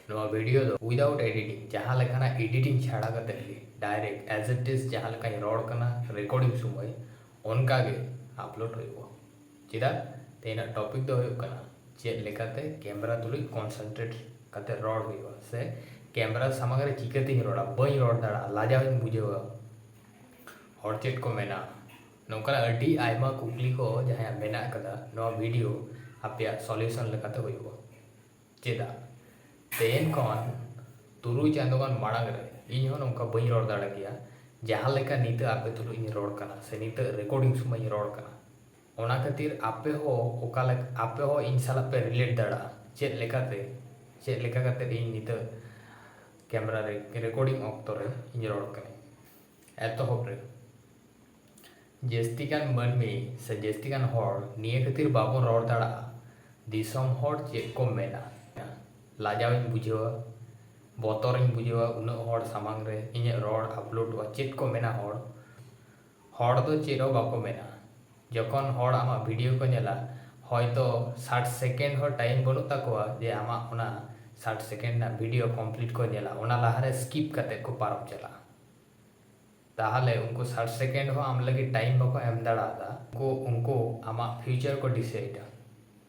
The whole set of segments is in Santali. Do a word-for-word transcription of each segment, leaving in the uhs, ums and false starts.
ᱱᱚᱣᱟ video ᱫᱚ without editing, ᱡᱟᱦᱟᱸ ᱞᱮᱠᱟᱱᱟᱜ editing ᱪᱷᱟᱲᱟ ᱠᱟᱛᱮ ᱜᱮ direct as it is ᱡᱟᱦᱟᱸ ᱞᱮᱠᱟᱧ ᱨᱚᱲ ᱠᱟᱱᱟ recording ᱥᱚᱢᱚᱭ, ᱚᱱᱠᱟ ᱜᱮ upload ᱦᱩᱭᱩᱜᱼᱟ᱾ ᱪᱮᱫᱟᱜ? ᱛᱮᱦᱮᱧᱟᱜ topic ᱫᱚ ᱦᱩᱭᱩᱜ ᱠᱟᱱᱟ ᱪᱮᱫ ᱞᱮᱠᱟᱛᱮ camera ᱛᱩᱞᱩᱡ concentrate ᱠᱟᱛᱮ ᱨᱚᱲ ᱦᱩᱭᱩᱜᱼᱟ, ᱥᱮ camera ᱥᱟᱢᱟᱝ ᱨᱮ ᱪᱤᱠᱟᱹᱛᱤᱧ ᱨᱚᱲᱟ, ᱵᱟᱹᱧ ᱨᱚᱲ ᱫᱟᱲᱮᱭᱟᱜᱼᱟ, ᱞᱟᱡᱟᱣ ᱤᱧ ᱵᱩᱡᱷᱟᱹᱣᱟ, ᱦᱚᱲ ᱪᱮᱫ ᱠᱚ ᱢᱮᱱᱟ, ᱱᱚᱝᱠᱟᱱᱟᱜ ᱟᱹᱰᱤ ᱟᱭᱢᱟ ᱠᱩᱠᱞᱤ ᱠᱚ ᱡᱟᱦᱟᱸᱭᱟᱜ ᱢᱮᱱᱟᱜ ᱟᱠᱟᱫᱟ, ᱱᱚᱣᱟ video ᱟᱯᱮᱭᱟᱜ solution ᱞᱮᱠᱟᱛᱮ ᱦᱩᱭᱩᱜᱼᱟ᱾ ᱪᱮᱫᱟᱜ? ᱛᱮᱦᱮᱧ ᱠᱷᱚᱱ ᱛᱩᱨᱩᱭ ᱪᱟᱸᱫᱳ ᱜᱟᱱ ᱢᱟᱲᱟᱝ ᱨᱮ ᱤᱧ ᱦᱚᱸ ᱱᱚᱝᱠᱟ ᱵᱟᱹᱧ ᱨᱚᱲ ᱫᱟᱲᱮ ᱠᱮᱭᱟ, ᱡᱟᱦᱟᱸ ᱞᱮᱠᱟ ᱱᱤᱛᱚᱜ ᱟᱯᱮ ᱛᱩᱞᱩᱡ ᱤᱧ ᱨᱚᱲ ᱠᱟᱱᱟ, ᱥᱮ ᱱᱤᱛᱚᱜ recording ᱥᱚᱢᱚᱭ ᱤᱧ ᱨᱚᱲ ᱠᱟᱱᱟ᱾ ᱚᱱᱟ ᱠᱷᱟᱹᱛᱤᱨ ᱟᱯᱮ ᱦᱚᱸ ᱚᱠᱟ ᱞᱮᱠᱟ, ᱟᱯᱮ ᱦᱚᱸ ᱤᱧ ᱥᱟᱞᱟᱜ ᱯᱮ relate ᱫᱟᱲᱮᱭᱟᱜᱼᱟ, ᱪᱮᱫ ᱞᱮᱠᱟᱛᱮ, ᱪᱮᱫ ᱞᱮᱠᱟ ᱠᱟᱛᱮ ᱤᱧ ᱱᱤᱛᱚᱜ camera ᱨᱮ recording ᱚᱠᱛᱚ ᱨᱮ ᱤᱧ ᱨᱚᱲ ᱠᱟᱹᱱᱟᱹᱧ᱾ ᱮᱛᱚᱦᱚᱵ ᱨᱮ, ᱡᱟᱹᱥᱛᱤ ᱜᱟᱱ ᱢᱟᱹᱱᱢᱤ ᱥᱮ ᱡᱟᱹᱥᱛᱤ ᱜᱟᱱ ᱦᱚᱲ ᱱᱤᱭᱟᱹ ᱠᱷᱟᱹᱛᱤᱨ ᱵᱟᱵᱚᱱ ᱨᱚᱲ ᱫᱟᱲᱮᱭᱟᱜᱼᱟ, ᱫᱤᱥᱚᱢ ᱦᱚᱲ ᱪᱮᱫ ᱠᱚ ᱢᱮᱱᱟ, ᱞᱟᱡᱟᱣ ᱤᱧ ᱵᱩᱡᱷᱟᱹᱣᱟ, ᱵᱚᱛᱚᱨ ᱤᱧ ᱵᱩᱡᱷᱟᱹᱣᱟ ᱩᱱᱟᱹᱜ ᱦᱚᱲ ᱥᱟᱢᱟᱝ ᱨᱮ ᱤᱧᱟᱹᱜ ᱨᱚᱲ uploadᱚᱜᱼᱟ, ᱪᱮᱫ ᱠᱚ ᱢᱮᱱᱟ ᱦᱚᱲ᱾ ᱦᱚᱲ ᱫᱚ ᱪᱮᱫ ᱦᱚᱸ ᱵᱟᱠᱚ ᱢᱮᱱᱟ᱾ ᱡᱚᱠᱷᱚᱱ ᱦᱚᱲ ᱟᱢᱟᱜ video ᱠᱚ ᱧᱮᱞᱟ, ᱦᱚᱭᱛᱚ ᱥᱟᱴ second ᱦᱚᱸ time ᱵᱟᱹᱱᱩᱜ ᱛᱟᱠᱚᱣᱟ ᱡᱮ ᱟᱢᱟᱜ ᱚᱱᱟ ᱥᱟᱴ second ᱨᱮᱱᱟᱜ video complete ᱠᱚ ᱧᱮᱞᱟ, ᱚᱱᱟ ᱞᱟᱦᱟᱨᱮ skip ᱠᱟᱛᱮ ᱠᱚ ᱯᱟᱨᱚᱢ ᱪᱟᱞᱟᱜᱼᱟ᱾ ᱛᱟᱦᱚᱞᱮ ᱩᱱᱠᱩ ᱥᱟᱴ second ᱦᱚᱸ ᱟᱢ ᱞᱟᱹᱜᱤᱫ time ᱵᱟᱠᱚ ᱮᱢ ᱫᱟᱲᱮᱭᱟᱫᱟ᱾ ᱩᱱᱠᱩ, ᱩᱱᱠᱩ ᱟᱢᱟᱜ future ᱠᱚ decideᱟ᱾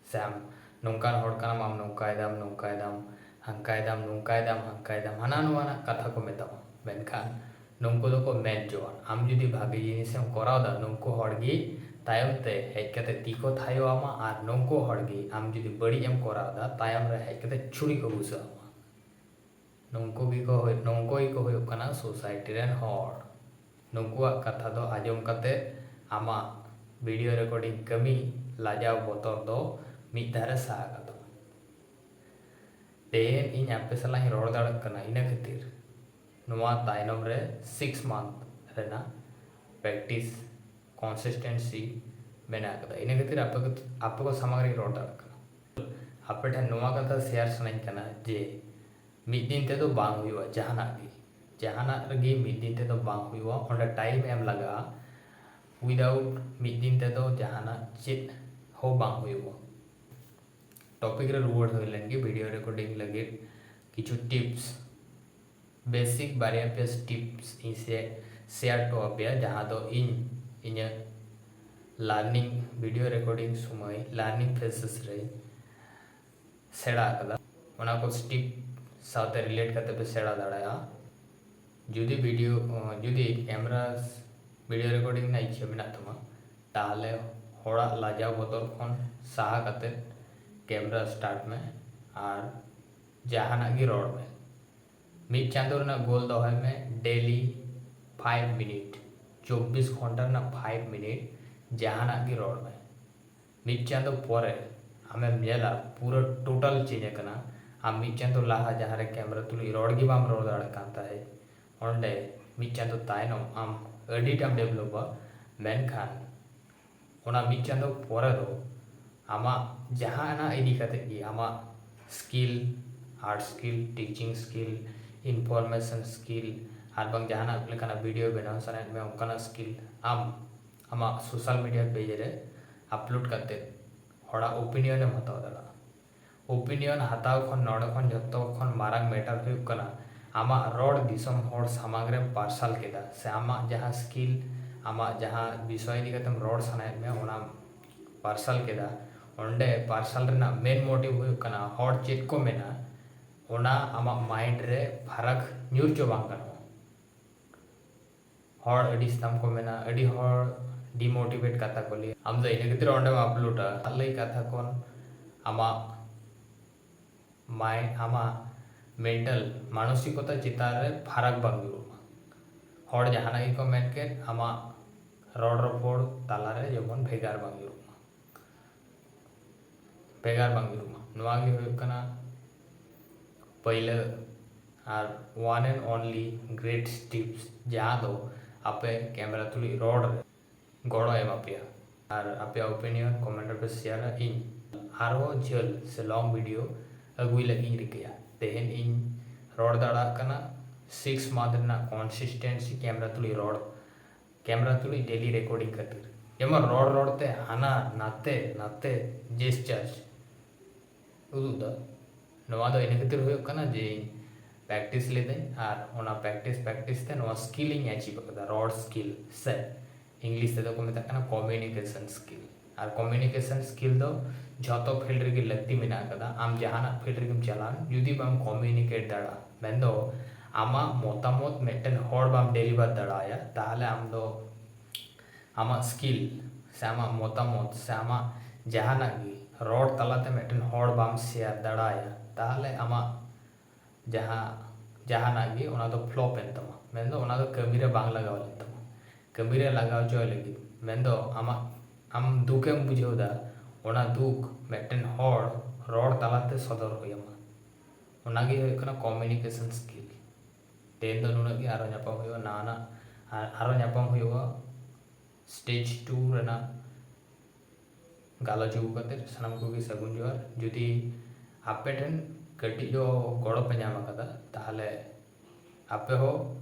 ᱥᱮ ᱟᱢ ᱱᱚᱝᱠᱟᱱ ᱦᱚᱲ ᱠᱟᱱᱟᱢ, ᱟᱢ ᱱᱚᱝᱠᱟᱭ ᱫᱟᱢ, ᱱᱚᱝᱠᱟᱭ ᱫᱟᱢ, ᱦᱟᱝᱠᱟᱭ ᱫᱟᱢ, ᱱᱚᱝᱠᱟᱭ ᱫᱟᱢ, ᱦᱟᱝᱠᱟᱭ ᱫᱟᱢ, ᱦᱟᱱᱟ ᱱᱚᱣᱟ ᱨᱮᱱᱟᱜ ᱠᱟᱛᱷᱟ ᱠᱚ ᱢᱮᱛᱟᱢᱟ᱾ ᱢᱮᱱᱠᱷᱟᱱ ᱱᱩᱠᱩ ᱫᱚᱠᱚ ᱢᱮᱱ ᱡᱚᱝᱟ, ᱟᱢ ᱡᱩᱫᱤ ᱵᱷᱟᱜᱮ ᱡᱤᱱᱤᱥᱮᱢ ᱠᱚᱨᱟᱣ ᱫᱟ, ᱱᱩᱠᱩ ᱦᱚᱲ ᱜᱮ ᱛᱟᱭᱚᱢ ᱛᱮ ᱦᱮᱡ ᱠᱟᱛᱮ ᱛᱤ ᱠᱚ ᱛᱷᱟᱭᱚ ᱟᱢᱟ, ᱟᱨ ᱱᱩᱠᱩ ᱦᱚᱲ ᱜᱮ ᱟᱢ ᱡᱩᱫᱤ ᱵᱟᱹᱲᱤᱡ ᱮᱢ ᱠᱚᱨᱟᱣ ᱫᱟ, ᱛᱟᱭᱚᱢ ᱨᱮ ᱦᱮᱡ ᱠᱟᱛᱮ ᱪᱷᱩᱨᱤ ᱠᱚ ᱜᱷᱩᱥᱟᱹᱣ ᱟᱢᱟ᱾ ᱱᱩᱠᱩ ᱜᱮᱠᱚ ᱦᱩᱭ-, ᱱᱩᱠᱩ ᱜᱮᱠᱚ ᱦᱩᱭᱩᱜ ᱠᱟᱱᱟ society ᱨᱮᱱ ᱦᱚᱲ᱾ ᱱᱩᱠᱩᱣᱟᱜ ᱠᱟᱛᱷᱟ ᱫᱚ ᱟᱸᱡᱚᱢ ᱠᱟᱛᱮ ᱟᱢᱟᱜ video recording ᱠᱟᱹᱢᱤ ᱞᱟᱡᱟᱣ ᱵᱚᱛᱚᱨ ᱫᱚ ᱢᱤᱫ ᱫᱷᱟᱨᱮ ᱥᱟᱦᱟ ᱠᱟᱜ ᱛᱟᱢᱟ᱾ ᱛᱮᱦᱮᱧ ᱤᱧ ᱟᱯᱮ ᱥᱟᱞᱟᱜ ᱤᱧ ᱨᱚᱲ ᱫᱟᱲᱮᱭᱟᱜ ᱠᱟᱱᱟ, ᱤᱱᱟᱹ ᱠᱷᱟᱹᱛᱤᱨ ᱱᱚᱣᱟ ᱛᱟᱭᱱᱚᱢ ᱨᱮ six month ᱨᱮᱱᱟᱜ practice, consistency ᱢᱮᱱᱟᱜ ᱟᱠᱟᱫᱟ᱾ ᱤᱱᱟᱹ ᱠᱷᱟᱹᱛᱤᱨ ᱟᱯᱮ ᱠᱚ, ᱟᱯᱮ ᱠᱚ ᱥᱟᱢᱟᱝ ᱨᱤᱧ ᱨᱚᱲ ᱫᱟᱲᱮᱭᱟᱜ ᱠᱟᱱᱟ᱾ ᱟᱯᱮ ᱴᱷᱮᱱ ᱱᱚᱣᱟ ᱠᱟᱛᱷᱟ share ᱥᱟᱱᱟᱧ ᱠᱟᱱᱟ ᱡᱮ ᱢᱤᱫ ᱫᱤᱱ ᱛᱮᱫᱚ ᱵᱟᱝ ᱦᱩᱭᱩᱜᱼᱟ, ᱡᱟᱦᱟᱱᱟᱜ ᱜᱮ, ᱡᱟᱦᱟᱱᱟᱜ ᱨᱮᱜᱮ ᱢᱤᱫ ᱫᱤᱱ ᱛᱮᱫᱚ ᱵᱟᱝ ᱦᱩᱭᱩᱜᱼᱟ, ᱚᱸᱰᱮ time ᱮᱢ ᱞᱟᱜᱟᱜᱼᱟ᱾ Without ᱢᱤᱫ ᱫᱤᱱ ᱛᱮᱫᱚ ᱡᱟᱦᱟᱱᱟᱜ ᱪᱮᱫ ᱦᱚᱸ ᱵᱟᱝ ᱦᱩᱭᱩᱜᱼᱟ᱾ Topic ᱨᱮ ᱨᱩᱣᱟᱹᱲ ᱦᱩᱭ ᱞᱮᱱ ᱜᱮ, video recording ᱞᱟᱹᱜᱤᱫ ᱠᱤᱪᱷᱩ ᱴᱤᱯᱥ, ᱵᱮᱥᱤᱠ ᱵᱟᱨᱭᱟ ᱯᱮᱭᱟ ᱴᱤᱯᱥ ᱤᱧ ᱥᱮ ᱥᱮᱭᱟᱨ ᱦᱚᱴᱚ ᱟᱯᱮᱭᱟ, ᱡᱟᱦᱟᱸ ᱫᱚ ᱤᱧ ᱤᱧᱟᱹᱜ ᱞᱟᱨᱱᱤᱝ, ᱵᱷᱤᱰᱤᱭᱳ ᱨᱮᱠᱚᱨᱰᱤᱝ ᱥᱚᱢᱚᱭ ᱞᱟᱨᱱᱤᱝ ᱯᱷᱮᱥᱮᱥ ᱨᱮᱧ ᱥᱮᱬᱟ ᱟᱠᱟᱫᱟ᱾ ᱚᱱᱟ ᱠᱚ ᱴᱤᱯ ᱥᱟᱶᱛᱮ ᱨᱤᱞᱮᱴ ᱠᱟᱛᱮ ᱯᱮ ᱥᱮᱬᱟ ᱫᱟᱲᱮᱭᱟᱜᱼᱟ᱾ ᱡᱩᱫᱤ ᱵᱷᱤᱰᱤᱭᱳ ᱡᱩᱫᱤ ᱠᱮᱢᱮᱨᱟ ᱵᱷᱤᱰᱤᱭᱳ ᱨᱮᱠᱚᱨᱰᱤᱝ ᱨᱮᱱᱟᱜ ᱤᱪᱪᱷᱟᱹ ᱢᱮᱱᱟᱜ ᱛᱟᱢᱟ, ᱛᱟᱦᱚᱞᱮ ᱦᱚᱲᱟᱜ ᱞᱟᱡᱟᱣ ᱵᱚᱛᱚᱨ ᱠᱷᱚᱱ ᱥᱟᱦᱟ ᱠᱟᱛᱮ ᱠᱮᱢᱮᱨᱟ ᱥᱴᱟᱨᱴ ᱢᱮ ᱟᱨ ᱡᱟᱦᱟᱱᱟᱜ ᱜᱮ ᱨᱚᱲ ᱢᱮ᱾ ᱢᱤᱫ ᱪᱟᱸᱫᱳ ᱨᱮᱱᱟᱜ ᱜᱳᱞ ᱫᱚᱦᱚᱭ ᱢᱮ, ᱰᱮᱞᱤ ᱯᱷᱟᱭᱤᱵᱷ ᱢᱤᱱᱤᱴ, ᱪᱚᱵᱵᱤᱥ ᱜᱷᱚᱱᱴᱟ ᱨᱮᱱᱟᱜ ᱯᱷᱟᱭᱤᱵᱷ ᱢᱤᱱᱤᱴ ᱡᱟᱦᱟᱱᱟᱜ ᱜᱮ ᱨᱚᱲ ᱢᱮ᱾ ᱢᱤᱫ ᱪᱟᱸᱫᱳ ᱯᱚᱨᱮ ᱟᱢᱮᱢ ᱧᱮᱞᱟ ᱯᱩᱨᱟᱹ ᱴᱳᱴᱟᱞ ᱪᱮᱧᱡᱽ ᱟᱠᱟᱱᱟ᱾ ᱟᱢ ᱢᱤᱫ ᱪᱟᱸᱫᱳ ᱞᱟᱦᱟ ᱡᱟᱦᱟᱸ ᱨᱮ ᱠᱮᱢᱮᱨᱟ ᱛᱩᱞᱩᱡ ᱨᱚᱲ ᱜᱮ ᱵᱟᱢ ᱨᱚᱲ ᱫᱟᱲᱮᱭᱟᱜ ᱠᱟᱱ ᱛᱟᱦᱮᱸᱫ, ᱚᱸᱰᱮ ᱢᱤᱫ ᱪᱟᱸᱫᱳ ᱛᱟᱭᱱᱚᱢ ᱟᱢ ᱟᱹᱰᱤᱴᱟᱢ ᱰᱮᱵᱷᱞᱚᱯᱟ᱾ ᱢᱮᱱᱠᱷᱟᱱ ᱚᱱᱟ ᱢᱤᱫ ᱪᱟᱸᱫᱳ ᱯᱚᱨᱮ ᱫᱚ ᱟᱢᱟᱜ ᱡᱟᱦᱟᱱᱟᱜ ᱤᱫᱤ ᱠᱟᱛᱮᱫ ᱜᱮ, ᱟᱢᱟᱜ skill, art skill, teaching skill, information skill, ᱟᱨ ᱵᱟᱝ ᱡᱟᱦᱟᱱᱟᱜ ᱞᱮᱠᱟᱱᱟᱜ ᱵᱷᱤᱰᱤᱭᱳ ᱵᱮᱱᱟᱣ ᱥᱟᱱᱟᱭᱮᱫ ᱢᱮᱭᱟ, ᱚᱱᱠᱟᱱᱟᱜ ᱥᱠᱤᱞ ᱟᱢ ᱟᱢᱟᱜ ᱥᱳᱥᱟᱞ ᱢᱤᱰᱤᱭᱟ ᱯᱮᱡᱽ ᱨᱮ ᱟᱯᱞᱳᱰ ᱠᱟᱛᱮᱫ ᱦᱚᱲᱟᱜ ᱳᱯᱤᱱᱤᱭᱚᱱ ᱮᱢ ᱦᱟᱛᱟᱣ ᱫᱟᱲᱮᱭᱟᱜᱼᱟ᱾ ᱳᱯᱤᱱᱤᱭᱚᱱ ᱦᱟᱛᱟᱣ ᱠᱷᱚᱱ ᱱᱚᱰᱮ ᱠᱷᱚᱱ ᱡᱷᱚᱛᱚ ᱠᱷᱚᱱ ᱢᱟᱨᱟᱝ ᱢᱮᱴᱟᱨ ᱦᱩᱭᱩᱜ ᱠᱟᱱᱟ ᱟᱢᱟᱜ ᱨᱚᱲ ᱫᱤᱥᱚᱢ ᱦᱚᱲ ᱥᱟᱢᱟᱝ ᱨᱮᱢ ᱯᱟᱨᱥᱟᱞ ᱠᱮᱫᱟ, ᱥᱮ ᱟᱢᱟᱜ ᱡᱟᱦᱟᱸ ᱥᱠᱤᱞ, ᱟᱢᱟᱜ ᱡᱟᱦᱟᱸ ᱵᱤᱥᱚᱭ ᱤᱫᱤ ᱠᱟᱛᱮᱢ ᱨᱚᱲ ᱥᱟᱱᱟᱭᱮᱫ ᱢᱮᱭᱟ, ᱚᱱᱟᱢ ᱯᱟᱨᱥᱟᱞ ᱠᱮᱫᱟ᱾ ᱚᱸᱰᱮ ᱯᱟᱨᱥᱟᱞ ᱨᱮᱱᱟᱜ ᱢᱮᱱ ᱢᱳᱴᱤᱵᱷ ᱦᱩᱭᱩᱜ ᱠᱟᱱᱟ ᱦᱚᱲ ᱪᱮᱫ ᱠᱚ ᱢᱮᱱᱟ, ᱚᱱᱟ ᱟᱢᱟᱜ ᱢᱟᱭᱤᱱᱰ ᱨᱮ ᱯᱷᱟᱨᱟᱠ ᱧᱩᱨ ᱪᱚ ᱵᱟᱝ ᱜᱟᱱᱚᱜᱼᱟ᱾ ᱦᱚᱲ ᱟᱹᱰᱤ ᱥᱟᱛᱟᱢ ᱠᱚ ᱢᱮᱱᱟ, ᱟᱹᱰᱤ ᱦᱚᱲ ᱰᱤᱢᱳᱴᱤᱵᱷᱮᱴ ᱠᱟᱛᱷᱟ ᱠᱚ ᱞᱟᱹᱭᱟ᱾ ᱟᱢ ᱫᱚ ᱤᱱᱟᱹ ᱠᱷᱟᱹᱛᱤᱨ ᱚᱸᱰᱮᱢ ᱟᱯᱞᱳᱰᱟ, ᱞᱟᱹᱭ ᱠᱟᱛᱷᱟ ᱠᱷᱚᱱ ᱟᱢᱟᱜ ᱢᱟᱭ ᱟᱢᱟᱜ ᱢᱮᱱᱴᱟᱞ, ᱢᱟᱱᱚᱥᱤᱠᱚᱛᱟ ᱪᱮᱛᱟᱱ ᱨᱮ ᱯᱷᱟᱨᱟᱠ ᱵᱟᱝ ᱧᱩᱨᱩᱜ ᱢᱟ᱾ ᱦᱚᱲ ᱡᱟᱦᱟᱱᱟᱜ ᱜᱮᱠᱚ ᱢᱮᱱ ᱠᱮᱫ, ᱟᱢᱟᱜ ᱨᱚᱲ ᱨᱚᱯᱚᱲ ᱛᱟᱞᱟᱨᱮ ᱡᱮᱢᱚᱱ ᱵᱷᱮᱜᱟᱨ ᱵᱟᱝ ᱧᱩᱨᱩᱜ ᱢᱟ᱾ ᱵᱷᱮᱜᱟᱨ ᱵᱟᱝ ᱧᱩᱨᱩᱜ ᱢᱟ, ᱱᱚᱣᱟ ᱜᱮ ᱦᱩᱭᱩᱜ ᱠᱟᱱᱟ ᱯᱟᱹᱭᱞᱟᱹ ᱟᱨ one and only great tips, ᱡᱟᱦᱟᱸ ᱫᱚ ᱟᱯᱮ ᱠᱮᱢᱮᱨᱟ ᱛᱩᱞᱩᱡ ᱨᱚᱲ ᱨᱮ ᱜᱚᱲᱚ ᱮᱢᱟ ᱯᱮᱭᱟ᱾ ᱟᱨ ᱟᱯᱮᱭᱟᱜ ᱳᱯᱤᱱᱤᱭᱚᱱ ᱠᱚᱢᱮᱱᱴ ᱨᱮᱯᱮ ᱥᱮᱭᱟᱨᱟ᱾ ᱤᱧ ᱟᱨᱦᱚᱸ ᱡᱷᱟᱹᱞ ᱥᱮ ᱞᱚᱝ ᱵᱷᱤᱰᱤᱭᱳ ᱟᱹᱜᱩᱭ ᱞᱟᱹᱜᱤᱫ ᱤᱧ ᱨᱤᱠᱟᱹᱭᱟ᱾ ᱛᱮᱦᱮᱧ ᱤᱧ ᱨᱚᱲ ᱫᱟᱲᱮᱭᱟᱜ ᱠᱟᱱᱟ ᱥᱤᱠᱥ ᱢᱟᱱᱛᱷ ᱨᱮᱱᱟᱜ ᱠᱚᱱᱥᱤᱥᱴᱮᱱᱥᱤ ᱠᱮᱢᱮᱨᱟ ᱛᱩᱞᱩᱡ ᱨᱚᱲ, ᱠᱮᱢᱮᱨᱟ ᱛᱩᱞᱩᱡ ᱰᱮᱞᱤ ᱨᱮᱠᱚᱨᱰᱤᱝ ᱠᱷᱟᱹᱛᱤᱨ᱾ ᱡᱮᱢᱚᱱ ᱨᱚᱲ ᱨᱚᱲ ᱛᱮ ᱦᱟᱱᱟ ᱱᱟᱛᱮ ᱱᱟᱛᱮ ᱡᱮᱥᱪᱟᱨ ᱩᱫᱩᱜ ᱫᱟ, ᱱᱚᱣᱟ ᱫᱚ ᱤᱱᱟᱹ ᱠᱷᱟᱹᱛᱤᱨ ᱦᱩᱭᱩᱜ ᱠᱟᱱᱟ ᱡᱮ ᱤᱧ practice ᱞᱤᱫᱟᱹᱧ, ᱟᱨ ᱚᱱᱟ practice practice ᱛᱮ ᱱᱚᱣᱟ skill ᱤᱧ achieve ᱟᱠᱟᱫᱟ, ᱨᱚᱲ skill, ᱥᱮ English ᱛᱮᱫᱚ ᱠᱚ ᱢᱮᱛᱟᱜ ᱠᱟᱱᱟ communication skill᱾ ᱟᱨ communication skill ᱫᱚ ᱡᱷᱚᱛᱚ field ᱨᱮᱜᱮ ᱞᱟᱹᱠᱛᱤ ᱢᱮᱱᱟᱜ ᱟᱠᱟᱫᱟ᱾ ᱟᱢ ᱡᱟᱦᱟᱱᱟᱜ field ᱨᱮᱜᱮᱢ ᱪᱟᱞᱟᱣ, ᱡᱩᱫᱤ ᱵᱟᱢ communicate ᱫᱟᱲᱮᱭᱟᱜᱼᱟ, ᱢᱮᱱᱫᱚ ᱟᱢᱟᱜ ᱢᱚᱛᱟᱢᱚᱛ ᱢᱤᱫᱴᱮᱱ ᱦᱚᱲ ᱵᱟᱢ deliver ᱫᱟᱲᱮᱭᱟᱭᱟ, ᱛᱟᱦᱚᱞᱮ ᱟᱢ ᱫᱚ ᱟᱢᱟᱜ skill ᱥᱮ ᱟᱢᱟᱜ ᱢᱚᱛᱟᱢᱚᱛ ᱥᱮ ᱟᱢᱟᱜ ᱡᱟᱦᱟᱱᱟᱜ ᱜᱮ ᱨᱚᱲ ᱛᱟᱞᱟᱛᱮ ᱢᱤᱫᱴᱮᱱ ᱦᱚᱲ ᱵᱟᱢ share ᱫᱟᱲᱮᱭᱟᱭᱟ, ᱛᱟᱦᱚᱞᱮ ᱟᱢᱟᱜ ᱡᱟᱦᱟᱸ, ᱡᱟᱦᱟᱱᱟᱜ ᱜᱮ, ᱚᱱᱟ ᱫᱚ flop ᱮᱱ ᱛᱟᱢᱟ, ᱢᱮᱱᱫᱚ ᱚᱱᱟ ᱫᱚ ᱠᱟᱹᱢᱤᱨᱮ ᱵᱟᱝ ᱞᱟᱜᱟᱣ ᱞᱮᱱ ᱛᱟᱢᱟ᱾ ᱠᱟᱹᱢᱤᱨᱮ ᱞᱟᱜᱟᱣ ᱦᱚᱪᱚᱭ ᱞᱟᱹᱜᱤᱫ, ᱢᱮᱱᱫᱚ ᱟᱢᱟᱜ, ᱟᱢ ᱫᱩᱠᱮᱢ ᱵᱩᱡᱷᱟᱹᱣ ᱮᱫᱟ, ᱚᱱᱟ ᱫᱩᱠ ᱢᱤᱫᱴᱮᱱ ᱦᱚᱲ ᱨᱚᱲ ᱛᱟᱞᱟᱛᱮ ᱥᱚᱫᱚᱨ ᱦᱩᱭ ᱟᱢᱟ᱾ ᱚᱱᱟᱜᱮ ᱦᱩᱭᱩᱜ ᱠᱟᱱᱟ communication skill᱾ ᱛᱮᱦᱮᱧ ᱫᱚ ᱱᱩᱱᱟᱹᱜ ᱜᱮ, ᱟᱨᱦᱚᱸ ᱧᱟᱯᱟᱢ ᱦᱩᱭᱩᱜᱼᱟ ᱱᱟᱣᱟᱱᱟᱜ, ᱟᱨ ᱟᱨᱦᱚᱸ ᱧᱟᱯᱟᱢ ᱦᱩᱭᱩᱜᱼᱟ stage two ᱨᱮᱱᱟᱜ ᱜᱟᱞᱚᱪ ᱟᱹᱜᱩ ᱠᱟᱛᱮ᱾ ᱥᱟᱱᱟᱢ ᱠᱚᱜᱮ ᱥᱟᱹᱜᱩᱱ ᱡᱚᱦᱟᱨ᱾ ᱡᱩᱫᱤ ᱟᱯᱮ ᱴᱷᱮᱱ ᱠᱟᱹᱴᱤᱡ ᱦᱚᱸ ᱜᱚᱲᱚ ᱯᱮ ᱧᱟᱢ ᱟᱠᱟᱫᱟ, ᱛᱟᱦᱚᱞᱮ ᱟᱯᱮ ᱦᱚᱸ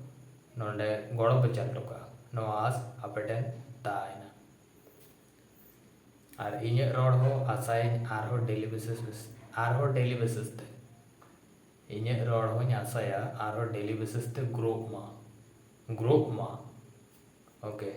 ᱱᱚᱰᱮ ᱜᱚᱲᱚ ᱯᱮ ᱪᱟᱞ ᱦᱚᱴᱚ ᱠᱟᱜᱼᱟ, ᱱᱚᱣᱟ ᱟᱥ ᱟᱯᱮ ᱴᱷᱮᱱ ᱛᱟᱦᱮᱸᱭᱮᱱᱟ᱾ ᱟᱨ ᱤᱧᱟᱹᱜ ᱨᱚᱲ ᱦᱚᱸ ᱟᱥᱟᱭᱟᱹᱧ ᱟᱨᱦᱚᱸ daily basis, ᱟᱨᱦᱚᱸ daily basis ᱛᱮ ᱤᱧᱟᱹᱜ ᱨᱚᱲ ᱦᱚᱸᱧ ᱟᱥᱟᱭᱟ ᱟᱨᱦᱚᱸ daily basis ᱛᱮ growᱜ ᱢᱟ, growᱜ ᱢᱟ᱾ Okay,